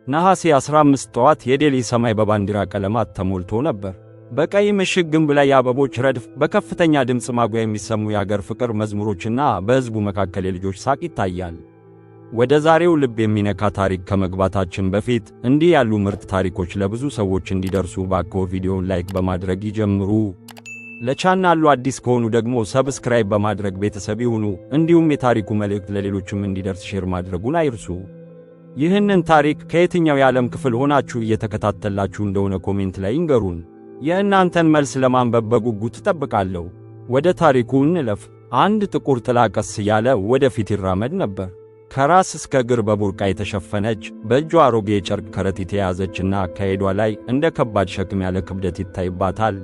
ነሐሴ 15 ጠዋት የዴልሂ ሰማይ በባንዲራ ቀለማት ተሞልቶ ነበር። በቀይ ምሽግ ግንብ ላይ የአበቦች ረድፍ፣ በከፍተኛ ድምፅ ማጉያ የሚሰሙ የአገር ፍቅር መዝሙሮችና በሕዝቡ መካከል የልጆች ሳቅ ይታያል። ወደ ዛሬው ልብ የሚነካ ታሪክ ከመግባታችን በፊት እንዲህ ያሉ ምርጥ ታሪኮች ለብዙ ሰዎች እንዲደርሱ ባክዎ ቪዲዮውን like በማድረግ ይጀምሩ። ለቻናሉ አዲስ ከሆኑ ደግሞ subscribe በማድረግ ቤተሰብ ይሁኑ። እንዲሁም የታሪኩ መልእክት ለሌሎችም እንዲደርስ share ማድረጉን አይርሱ። ይህንን ታሪክ ከየትኛው የዓለም ክፍል ሆናችሁ እየተከታተላችሁ እንደሆነ comment ላይ ይንገሩን። የእናንተን መልስ ለማንበብ በጉጉት እጠብቃለሁ። ወደ ታሪኩ እንለፍ። አንድ ጥቁር ጥላ ቀስ እያለ ወደፊት ይራመድ ነበር። ከራስ እስከ እግር በቡርቃ የተሸፈነች፣ በእጇ አሮጌ የጨርቅ ከረጢት የያዘችና አካሄዷ ላይ እንደ ከባድ ሸክም ያለ ክብደት ይታይባታል።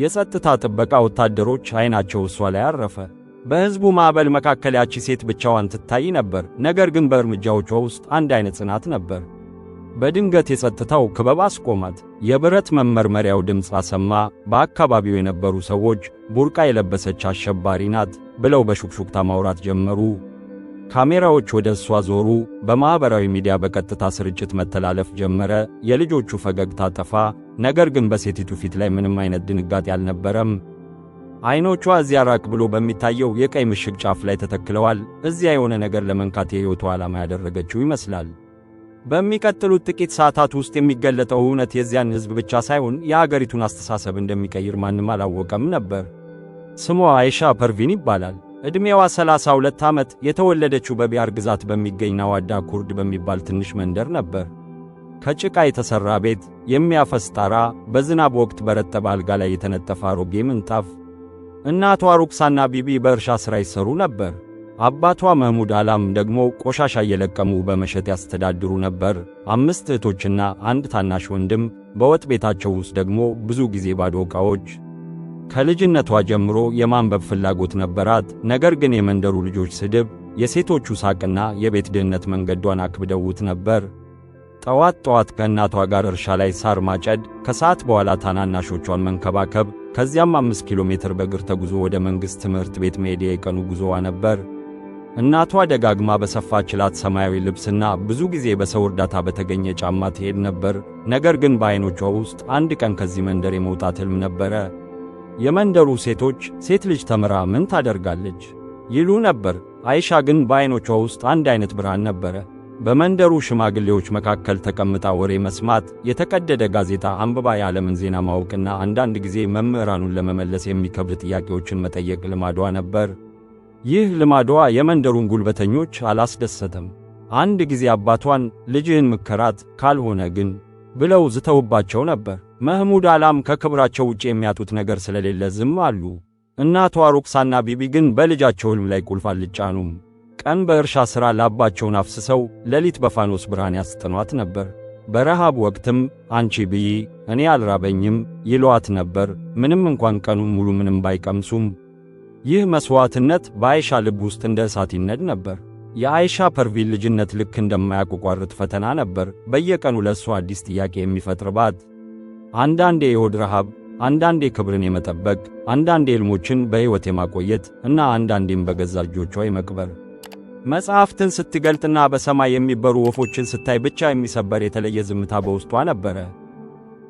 የጸጥታ ጥበቃ ወታደሮች ዓይናቸው እሷ ላይ አረፈ። በሕዝቡ ማዕበል መካከል ያቺ ሴት ብቻዋን ትታይ ነበር። ነገር ግን በእርምጃዎቿ ውስጥ አንድ አይነት ጽናት ነበር። በድንገት የጸጥታው ክበብ አስቆማት። የብረት መመርመሪያው ድምፅ አሰማ። በአካባቢው የነበሩ ሰዎች ቡርቃ የለበሰች አሸባሪ ናት ብለው በሹክሹክታ ማውራት ጀመሩ። ካሜራዎች ወደ እሷ ዞሩ። በማኅበራዊ ሚዲያ በቀጥታ ስርጭት መተላለፍ ጀመረ። የልጆቹ ፈገግታ ጠፋ። ነገር ግን በሴቲቱ ፊት ላይ ምንም አይነት ድንጋጤ አልነበረም። ዓይኖቿ እዚያ ራቅ ብሎ በሚታየው የቀይ ምሽግ ጫፍ ላይ ተተክለዋል። እዚያ የሆነ ነገር ለመንካት የሕይወቷ ዓላማ ያደረገችው ይመስላል። በሚቀጥሉት ጥቂት ሰዓታት ውስጥ የሚገለጠው እውነት የዚያን ሕዝብ ብቻ ሳይሆን የአገሪቱን አስተሳሰብ እንደሚቀይር ማንም አላወቀም ነበር። ስሟ አይሻ ፐርቪን ይባላል። ዕድሜዋ 32 ዓመት፣ የተወለደችው በቢሃር ግዛት በሚገኝ ናዋዳ ኩርድ በሚባል ትንሽ መንደር ነበር። ከጭቃ የተሠራ ቤት፣ የሚያፈስ ጣራ፣ በዝናብ ወቅት በረጠበ አልጋ ላይ የተነጠፈ አሮጌ ምንጣፍ። እናቷ ሩክሳና ቢቢ በእርሻ ሥራ ይሰሩ ነበር። አባቷ መህሙድ አላም ደግሞ ቆሻሻ እየለቀሙ በመሸጥ ያስተዳድሩ ነበር። አምስት እህቶችና አንድ ታናሽ ወንድም፣ በወጥ ቤታቸው ውስጥ ደግሞ ብዙ ጊዜ ባዶ ዕቃዎች። ከልጅነቷ ጀምሮ የማንበብ ፍላጎት ነበራት። ነገር ግን የመንደሩ ልጆች ስድብ፣ የሴቶቹ ሳቅና የቤት ድህነት መንገዷን አክብደውት ነበር። ጠዋት ጠዋት ከእናቷ ጋር እርሻ ላይ ሳር ማጨድ፣ ከሰዓት በኋላ ታናናሾቿን መንከባከብ፣ ከዚያም 5 ኪሎ ሜትር በእግር ተጉዞ ወደ መንግሥት ትምህርት ቤት መሄድ የቀኑ ጉዞዋ ነበር። እናቷ ደጋግማ በሰፋችላት ሰማያዊ ልብስና ብዙ ጊዜ በሰው እርዳታ በተገኘ ጫማ ትሄድ ነበር። ነገር ግን በዐይኖቿ ውስጥ አንድ ቀን ከዚህ መንደር የመውጣት ሕልም ነበረ። የመንደሩ ሴቶች "ሴት ልጅ ተምራ ምን ታደርጋለች?" ይሉ ነበር። አይሻ ግን በዐይኖቿ ውስጥ አንድ አይነት ብርሃን ነበረ። በመንደሩ ሽማግሌዎች መካከል ተቀምጣ ወሬ መስማት፣ የተቀደደ ጋዜጣ አንብባ የዓለምን ዜና ማወቅና አንዳንድ ጊዜ መምህራኑን ለመመለስ የሚከብድ ጥያቄዎችን መጠየቅ ልማዷ ነበር። ይህ ልማዷ የመንደሩን ጉልበተኞች አላስደሰተም። አንድ ጊዜ አባቷን "ልጅህን ምከራት፣ ካልሆነ ግን" ብለው ዝተውባቸው ነበር። መህሙድ አላም ከክብራቸው ውጭ የሚያጡት ነገር ስለሌለ ዝም አሉ። እናቷ ሩክሳና ቢቢ ግን በልጃቸው ሕልም ላይ ቁልፍ አልጫኑም። ቀን በእርሻ ሥራ ላባቸውን አፍስሰው ሌሊት በፋኖስ ብርሃን ያስጠኗት ነበር። በረሃብ ወቅትም "አንቺ ብዪ፣ እኔ አልራበኝም" ይሏት ነበር፣ ምንም እንኳን ቀኑን ሙሉ ምንም ባይቀምሱም። ይህ መሥዋዕትነት በአይሻ ልብ ውስጥ እንደ እሳት ይነድ ነበር። የአይሻ ፐርቪን ልጅነት ልክ እንደማያቋርጥ ፈተና ነበር፣ በየቀኑ ለእሷ አዲስ ጥያቄ የሚፈጥርባት። አንዳንዴ የሆድ ረሃብ፣ አንዳንዴ ክብርን የመጠበቅ፣ አንዳንዴ ሕልሞችን በሕይወት የማቆየት እና አንዳንዴም በገዛ እጆቿ የመቅበር። መጽሐፍትን ስትገልጥና በሰማይ የሚበሩ ወፎችን ስታይ ብቻ የሚሰበር የተለየ ዝምታ በውስጧ ነበረ።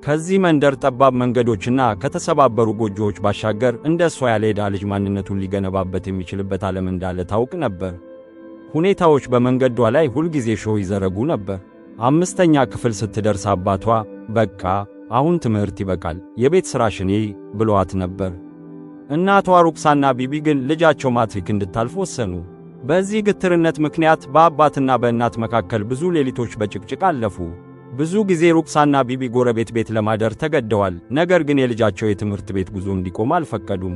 ከዚህ መንደር ጠባብ መንገዶችና ከተሰባበሩ ጎጆዎች ባሻገር እንደ እሷ ያለ የድሃ ልጅ ማንነቱን ሊገነባበት የሚችልበት ዓለም እንዳለ ታውቅ ነበር። ሁኔታዎች በመንገዷ ላይ ሁልጊዜ ሾህ ይዘረጉ ነበር። አምስተኛ ክፍል ስትደርስ አባቷ "በቃ አሁን ትምህርት ይበቃል፣ የቤት ሥራሽን ብለዋት ነበር። እናቷ ሩክሳና ቢቢ ግን ልጃቸው ማትሪክ እንድታልፍ ወሰኑ። በዚህ ግትርነት ምክንያት በአባትና በእናት መካከል ብዙ ሌሊቶች በጭቅጭቅ አለፉ። ብዙ ጊዜ ሩክሳና ቢቢ ጎረቤት ቤት ለማደር ተገደዋል። ነገር ግን የልጃቸው የትምህርት ቤት ጉዞ እንዲቆም አልፈቀዱም።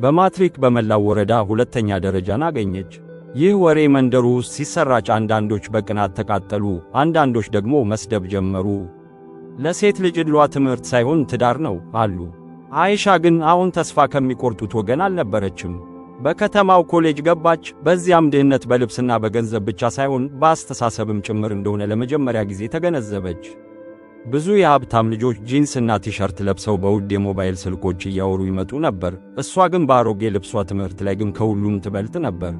በማትሪክ በመላው ወረዳ ሁለተኛ ደረጃን አገኘች። ይህ ወሬ መንደሩ ውስጥ ሲሰራጭ አንዳንዶች በቅናት ተቃጠሉ፣ አንዳንዶች ደግሞ መስደብ ጀመሩ። "ለሴት ልጅ ዕድሏ ትምህርት ሳይሆን ትዳር ነው" አሉ። አይሻ ግን አሁን ተስፋ ከሚቆርጡት ወገን አልነበረችም። በከተማው ኮሌጅ ገባች። በዚያም ድህነት በልብስና በገንዘብ ብቻ ሳይሆን በአስተሳሰብም ጭምር እንደሆነ ለመጀመሪያ ጊዜ ተገነዘበች። ብዙ የሀብታም ልጆች ጂንስና ቲሸርት ለብሰው በውድ የሞባይል ስልኮች እያወሩ ይመጡ ነበር። እሷ ግን በአሮጌ ልብሷ ትምህርት ላይ ግን ከሁሉም ትበልጥ ነበር።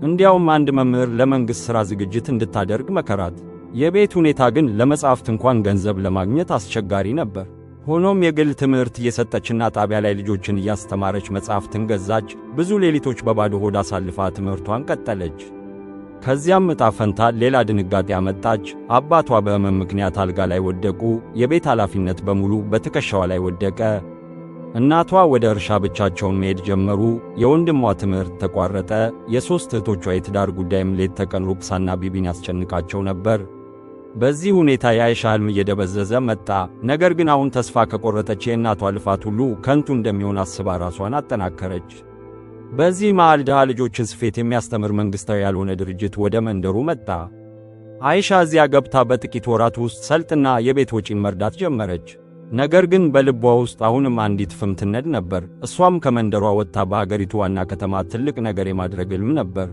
እንዲያውም አንድ መምህር ለመንግሥት ሥራ ዝግጅት እንድታደርግ መከራት። የቤት ሁኔታ ግን ለመጻሕፍት እንኳን ገንዘብ ለማግኘት አስቸጋሪ ነበር። ሆኖም የግል ትምህርት እየሰጠችና ጣቢያ ላይ ልጆችን እያስተማረች መጻሕፍትን ገዛች። ብዙ ሌሊቶች በባዶ ሆድ አሳልፋ ትምህርቷን ቀጠለች። ከዚያም ዕጣ ፈንታ ሌላ ድንጋጤ አመጣች። አባቷ በሕመም ምክንያት አልጋ ላይ ወደቁ። የቤት ኃላፊነት በሙሉ በትከሻዋ ላይ ወደቀ። እናቷ ወደ እርሻ ብቻቸውን መሄድ ጀመሩ። የወንድሟ ትምህርት ተቋረጠ። የሦስት እህቶቿ የትዳር ጉዳይም ሌት ተቀን ሩክሳና ቢቢን ያስጨንቃቸው ነበር። በዚህ ሁኔታ የአይሻ ሕልም እየደበዘዘ መጣ። ነገር ግን አሁን ተስፋ ከቆረጠች የእናቷ ልፋት ሁሉ ከንቱ እንደሚሆን አስባ ራሷን አጠናከረች። በዚህ መሃል ድሃ ልጆችን ስፌት የሚያስተምር መንግሥታዊ ያልሆነ ድርጅት ወደ መንደሩ መጣ። አይሻ እዚያ ገብታ በጥቂት ወራት ውስጥ ሰልጥና የቤት ወጪን መርዳት ጀመረች። ነገር ግን በልቧ ውስጥ አሁንም አንዲት ፍም ትነድ ነበር። እሷም ከመንደሯ ወጥታ በአገሪቱ ዋና ከተማ ትልቅ ነገር የማድረግ ሕልም ነበር።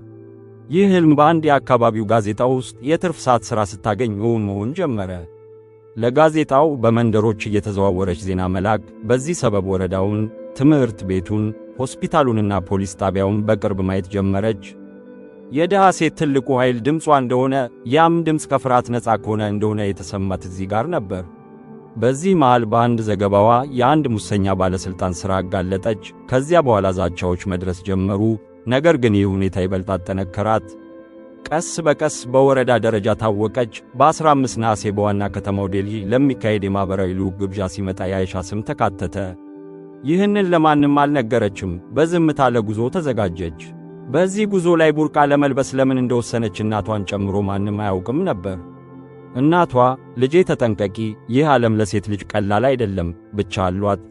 ይህ ሕልም በአንድ የአካባቢው ጋዜጣ ውስጥ የትርፍ ሰዓት ሥራ ስታገኝ እውን መሆን ጀመረ። ለጋዜጣው በመንደሮች እየተዘዋወረች ዜና መላክ፣ በዚህ ሰበብ ወረዳውን፣ ትምህርት ቤቱን፣ ሆስፒታሉንና ፖሊስ ጣቢያውን በቅርብ ማየት ጀመረች። የድሃ ሴት ትልቁ ኃይል ድምጿ እንደሆነ፣ ያም ድምፅ ከፍርሃት ነፃ ከሆነ እንደሆነ የተሰማት እዚህ ጋር ነበር። በዚህ መሃል በአንድ ዘገባዋ የአንድ ሙሰኛ ባለሥልጣን ሥራ አጋለጠች። ከዚያ በኋላ ዛቻዎች መድረስ ጀመሩ። ነገር ግን ይህ ሁኔታ ይበልጥ አጠነከራት። ቀስ በቀስ በወረዳ ደረጃ ታወቀች። በ15 ነሐሴ በዋና ከተማው ዴልሂ ለሚካሄድ የማኅበራዊ ልዑክ ግብዣ ሲመጣ የአይሻ ስም ተካተተ። ይህንን ለማንም አልነገረችም። በዝምታ ለጉዞ ተዘጋጀች። በዚህ ጉዞ ላይ ቡርቃ ለመልበስ ለምን እንደወሰነች እናቷን ጨምሮ ማንም አያውቅም ነበር። እናቷ "ልጄ ተጠንቀቂ፣ ይህ ዓለም ለሴት ልጅ ቀላል አይደለም" ብቻ አሏት።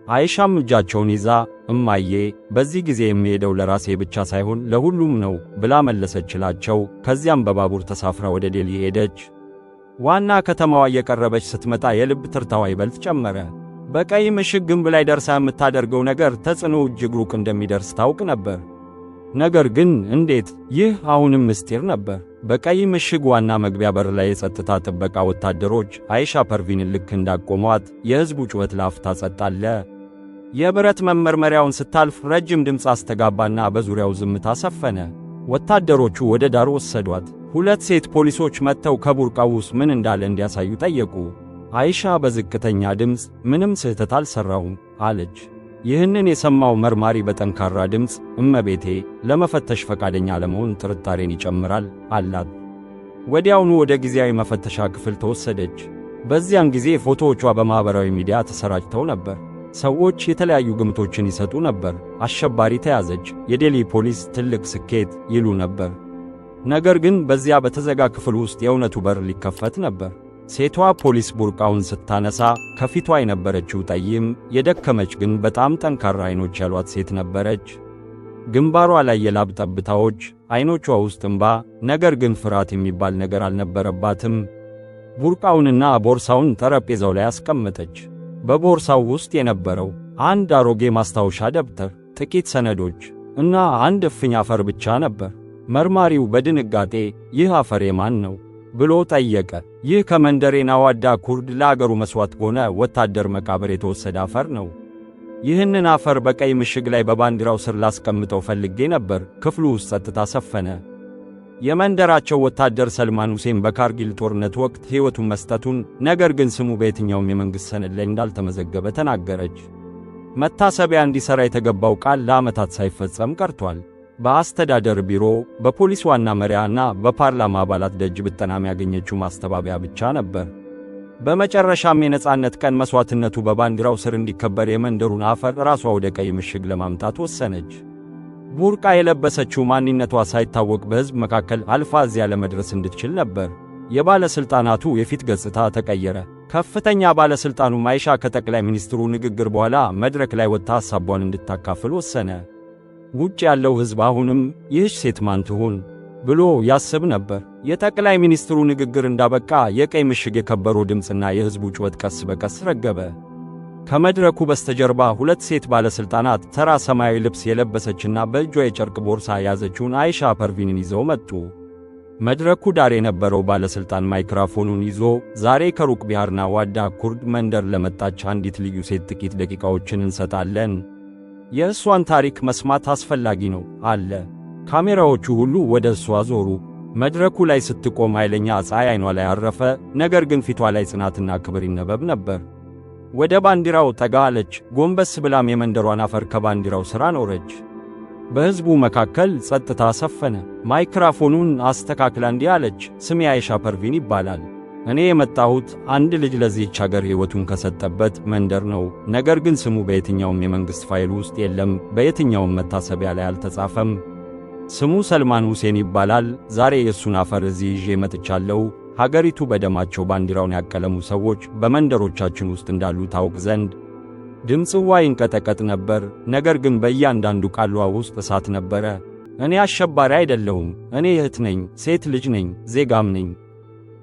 አይሻም እጃቸውን ይዛ "እማዬ፣ በዚህ ጊዜ የምሄደው ለራሴ ብቻ ሳይሆን ለሁሉም ነው" ብላ መለሰችላቸው። ከዚያም በባቡር ተሳፍራ ወደ ዴልሂ ሄደች። ዋና ከተማዋ እየቀረበች ስትመጣ የልብ ትርታዋ ይበልጥ ጨመረ። በቀይ ምሽግ ግንብ ላይ ደርሳ የምታደርገው ነገር ተጽዕኖ እጅግ ሩቅ እንደሚደርስ ታውቅ ነበር። ነገር ግን እንዴት? ይህ አሁንም ምስጢር ነበር። በቀይ ምሽግ ዋና መግቢያ በር ላይ የጸጥታ ጥበቃ ወታደሮች አይሻ ፐርቪንን ልክ እንዳቆሟት የሕዝቡ ጩኸት ለአፍታ ጸጥ አለ። የብረት መመርመሪያውን ስታልፍ ረጅም ድምፅ አስተጋባና በዙሪያው ዝምታ ሰፈነ። ወታደሮቹ ወደ ዳር ወሰዷት። ሁለት ሴት ፖሊሶች መጥተው ከቡርቃው ውስጥ ምን እንዳለ እንዲያሳዩ ጠየቁ። አይሻ በዝቅተኛ ድምፅ "ምንም ስህተት አልሠራሁም" አለች። ይህንን የሰማው መርማሪ በጠንካራ ድምፅ "እመቤቴ፣ ለመፈተሽ ፈቃደኛ አለመሆን ጥርጣሬን ይጨምራል" አላት። ወዲያውኑ ወደ ጊዜያዊ መፈተሻ ክፍል ተወሰደች። በዚያን ጊዜ ፎቶዎቿ በማኅበራዊ ሚዲያ ተሰራጭተው ነበር። ሰዎች የተለያዩ ግምቶችን ይሰጡ ነበር። "አሸባሪ ተያዘች፣ የዴልሂ ፖሊስ ትልቅ ስኬት" ይሉ ነበር። ነገር ግን በዚያ በተዘጋ ክፍል ውስጥ የእውነቱ በር ሊከፈት ነበር። ሴቷ ፖሊስ ቡርቃውን ስታነሳ ከፊቷ የነበረችው ጠይም፣ የደከመች ግን በጣም ጠንካራ አይኖች ያሏት ሴት ነበረች። ግንባሯ ላይ የላብ ጠብታዎች፣ አይኖቿ ውስጥ እንባ፣ ነገር ግን ፍርሃት የሚባል ነገር አልነበረባትም። ቡርቃውንና ቦርሳውን ጠረጴዛው ላይ አስቀመጠች። በቦርሳው ውስጥ የነበረው አንድ አሮጌ ማስታወሻ ደብተር፣ ጥቂት ሰነዶች እና አንድ እፍኝ አፈር ብቻ ነበር። መርማሪው በድንጋጤ "ይህ አፈር የማን ነው?" ብሎ ጠየቀ። "ይህ ከመንደሬ ናዋዳ ኩርድ ለአገሩ መሥዋዕት ከሆነ ወታደር መቃብር የተወሰደ አፈር ነው። ይህንን አፈር በቀይ ምሽግ ላይ በባንዲራው ስር ላስቀምጠው ፈልጌ ነበር።" ክፍሉ ውስጥ ጸጥታ ሰፈነ። የመንደራቸው ወታደር ሰልማን ሁሴን በካርጊል ጦርነት ወቅት ሕይወቱን መስጠቱን፣ ነገር ግን ስሙ በየትኛውም የመንግሥት ሰነድ ላይ እንዳልተመዘገበ ተናገረች። መታሰቢያ እንዲሠራ የተገባው ቃል ለዓመታት ሳይፈጸም ቀርቷል። በአስተዳደር ቢሮ፣ በፖሊስ ዋና መሪያና በፓርላማ አባላት ደጅ ብጠናም ያገኘችው ማስተባበያ ብቻ ነበር። በመጨረሻም የነጻነት ቀን መሥዋዕትነቱ በባንዲራው ስር እንዲከበር የመንደሩን አፈር ራሷ ወደ ቀይ ምሽግ ለማምጣት ወሰነች። ቡርቃ የለበሰችው ማንነቷ ሳይታወቅ በሕዝብ መካከል አልፋ እዚያ ለመድረስ እንድትችል ነበር። የባለሥልጣናቱ የፊት ገጽታ ተቀየረ። ከፍተኛ ባለሥልጣኑ አይሻ ከጠቅላይ ሚኒስትሩ ንግግር በኋላ መድረክ ላይ ወጥታ ሐሳቧን እንድታካፍል ወሰነ። ውጭ ያለው ሕዝብ አሁንም "ይህች ሴት ማን ትሁን?" ብሎ ያስብ ነበር። የጠቅላይ ሚኒስትሩ ንግግር እንዳበቃ የቀይ ምሽግ የከበሮ ድምፅና የሕዝቡ ጩኸት ቀስ በቀስ ረገበ። ከመድረኩ በስተጀርባ ሁለት ሴት ባለሥልጣናት ተራ ሰማያዊ ልብስ የለበሰችና በእጇ የጨርቅ ቦርሳ የያዘችውን አይሻ ፐርቪንን ይዘው መጡ። መድረኩ ዳር የነበረው ባለሥልጣን ማይክራፎኑን ይዞ "ዛሬ ከሩቅ ቢሃር ናዋዳ ኩርድ መንደር ለመጣች አንዲት ልዩ ሴት ጥቂት ደቂቃዎችን እንሰጣለን። የእሷን ታሪክ መስማት አስፈላጊ ነው" አለ። ካሜራዎቹ ሁሉ ወደ እሷ ዞሩ። መድረኩ ላይ ስትቆም ኃይለኛ ፀሐይ አይኗ ላይ አረፈ፣ ነገር ግን ፊቷ ላይ ጽናትና ክብር ይነበብ ነበር። ወደ ባንዲራው ጠጋ አለች። ጎንበስ ብላም የመንደሯን አፈር ከባንዲራው ስር አኖረች። በሕዝቡ መካከል ጸጥታ ሰፈነ። ማይክራፎኑን አስተካክላ እንዲህ አለች። ስሜ አይሻ ፐርቪን ይባላል። እኔ የመጣሁት አንድ ልጅ ለዚህች አገር ሕይወቱን ከሰጠበት መንደር ነው። ነገር ግን ስሙ በየትኛውም የመንግሥት ፋይል ውስጥ የለም፣ በየትኛውም መታሰቢያ ላይ አልተጻፈም። ስሙ ሰልማን ሁሴን ይባላል። ዛሬ የእሱን አፈር እዚህ ይዤ መጥቻለሁ። ሀገሪቱ በደማቸው ባንዲራውን ያቀለሙ ሰዎች በመንደሮቻችን ውስጥ እንዳሉ ታውቅ ዘንድ። ድምፅዋ ይንቀጠቀጥ ነበር፣ ነገር ግን በእያንዳንዱ ቃሏ ውስጥ እሳት ነበረ። እኔ አሸባሪ አይደለሁም። እኔ እህት ነኝ፣ ሴት ልጅ ነኝ፣ ዜጋም ነኝ።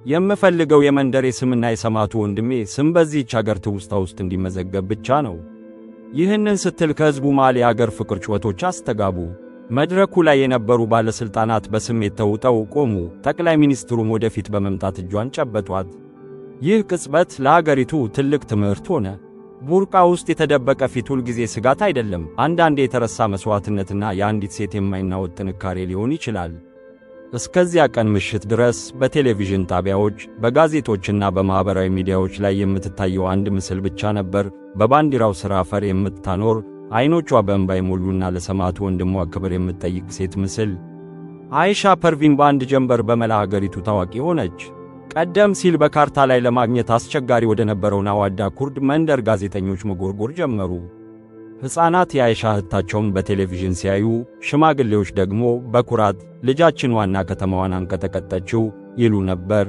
የምፈልገው የመንደሬ ስምና የሰማዕቱ ወንድሜ ስም በዚህች አገር ትውስታ ውስጥ እንዲመዘገብ ብቻ ነው። ይህንን ስትል ከሕዝቡ መሃል የአገር ፍቅር ጩኸቶች አስተጋቡ። መድረኩ ላይ የነበሩ ባለሥልጣናት በስሜት ተውጠው ቆሙ። ጠቅላይ ሚኒስትሩም ወደፊት በመምጣት እጇን ጨበጧት። ይህ ቅጽበት ለአገሪቱ ትልቅ ትምህርት ሆነ። ቡርቃ ውስጥ የተደበቀ ፊት ሁልጊዜ ስጋት አይደለም። አንዳንዴ የተረሳ መሥዋዕትነትና የአንዲት ሴት የማይናወጥ ጥንካሬ ሊሆን ይችላል። እስከዚያ ቀን ምሽት ድረስ በቴሌቪዥን ጣቢያዎች፣ በጋዜጦችና በማኅበራዊ ሚዲያዎች ላይ የምትታየው አንድ ምስል ብቻ ነበር። በባንዲራው ሥር አፈር የምታኖር፣ አይኖቿ በእንባ የሞሉና ለሰማዕቱ ወንድሟ ክብር የምትጠይቅ ሴት ምስል። አይሻ ፐርቪን በአንድ ጀንበር በመላ አገሪቱ ታዋቂ ሆነች። ቀደም ሲል በካርታ ላይ ለማግኘት አስቸጋሪ ወደ ነበረው ናዋዳ ኩርድ መንደር ጋዜጠኞች መጎርጎር ጀመሩ። ሕፃናት የአይሻ እህታቸውን በቴሌቪዥን ሲያዩ፣ ሽማግሌዎች ደግሞ በኩራት ልጃችን ዋና ከተማዋን አንቀጠቀጠችው ይሉ ነበር።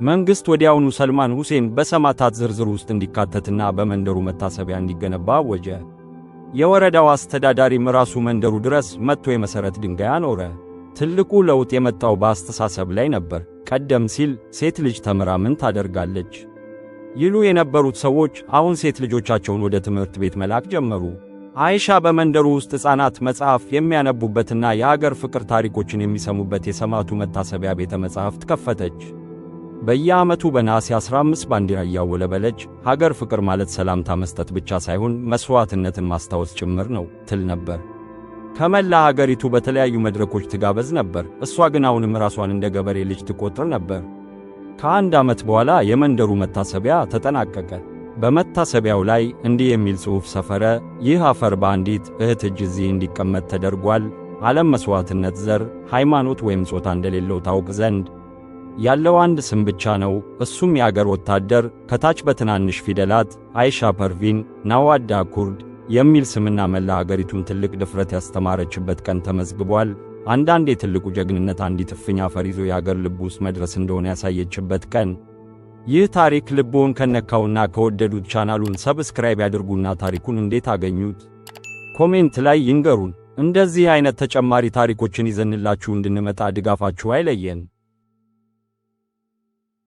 መንግሥት ወዲያውኑ ሰልማን ሁሴን በሰማዕታት ዝርዝር ውስጥ እንዲካተትና በመንደሩ መታሰቢያ እንዲገነባ አወጀ። የወረዳው አስተዳዳሪም ራሱ መንደሩ ድረስ መጥቶ የመሠረት ድንጋይ አኖረ። ትልቁ ለውጥ የመጣው በአስተሳሰብ ላይ ነበር። ቀደም ሲል ሴት ልጅ ተምራ ምን ታደርጋለች ይሉ የነበሩት ሰዎች አሁን ሴት ልጆቻቸውን ወደ ትምህርት ቤት መላክ ጀመሩ። አይሻ በመንደሩ ውስጥ ሕፃናት መጽሐፍ የሚያነቡበትና የአገር ፍቅር ታሪኮችን የሚሰሙበት የሰማዕቱ መታሰቢያ ቤተ መጻሕፍት ከፈተች። በየዓመቱ በነሐሴ 15 ባንዲራ እያውለበለች ሀገር ፍቅር ማለት ሰላምታ መስጠት ብቻ ሳይሆን መሥዋዕትነትን ማስታወስ ጭምር ነው ትል ነበር። ከመላ ሀገሪቱ በተለያዩ መድረኮች ትጋበዝ ነበር። እሷ ግን አሁንም ራሷን እንደ ገበሬ ልጅ ትቆጥር ነበር። ከአንድ ዓመት በኋላ የመንደሩ መታሰቢያ ተጠናቀቀ። በመታሰቢያው ላይ እንዲህ የሚል ጽሑፍ ሰፈረ። ይህ አፈር በአንዲት እህት እጅ እዚህ እንዲቀመጥ ተደርጓል። ዓለም መሥዋዕትነት ዘር፣ ሃይማኖት ወይም ጾታ እንደሌለው ታውቅ ዘንድ ያለው አንድ ስም ብቻ ነው፣ እሱም የአገር ወታደር። ከታች በትናንሽ ፊደላት አይሻ ፐርቪን ናዋዳ ኩርድ የሚል ስምና መላ አገሪቱን ትልቅ ድፍረት ያስተማረችበት ቀን ተመዝግቧል። አንዳንዴ ትልቁ ጀግንነት አንዲት እፍኝ አፈር ይዞ የአገር ልብ ውስጥ መድረስ እንደሆነ ያሳየችበት ቀን። ይህ ታሪክ ልብዎን ከነካውና ከወደዱት ቻናሉን subscribe ያድርጉና ታሪኩን እንዴት አገኙት? Comment ላይ ይንገሩን። እንደዚህ አይነት ተጨማሪ ታሪኮችን ይዘንላችሁ እንድንመጣ ድጋፋችሁ አይለየን።